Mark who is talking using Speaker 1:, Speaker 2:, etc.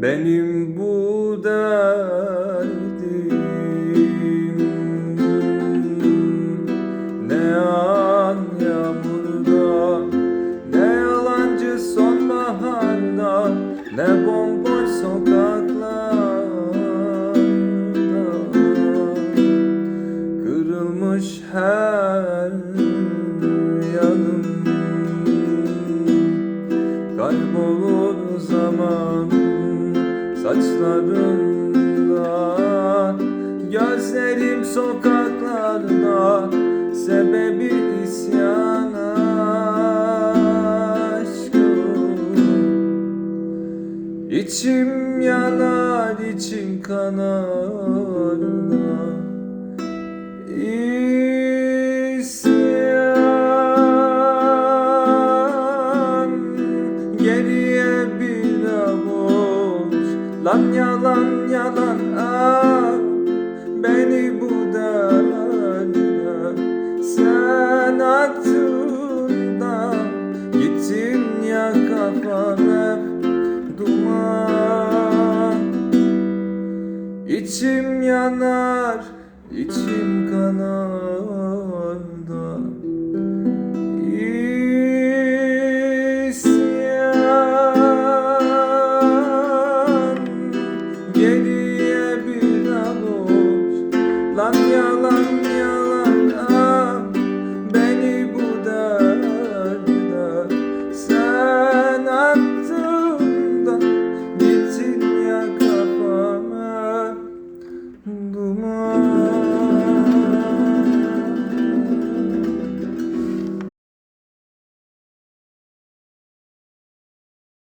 Speaker 1: Benim bu derdim. Ne yağan yağmurda, ne yalancı sonbaharda, ne bomboş sokaklarda. Kırılmış her yanım, kaybolur zaman saçlarında, gözlerim sokaklarda, sebebi isyan aşkım. İçim yanar, içim kanar da. İsyan, geriye bir avuç. Lan yalan yalan ah, beni bu derde sen attın da gittin ya, kafam hep duman. İçim yanar, içim kanar.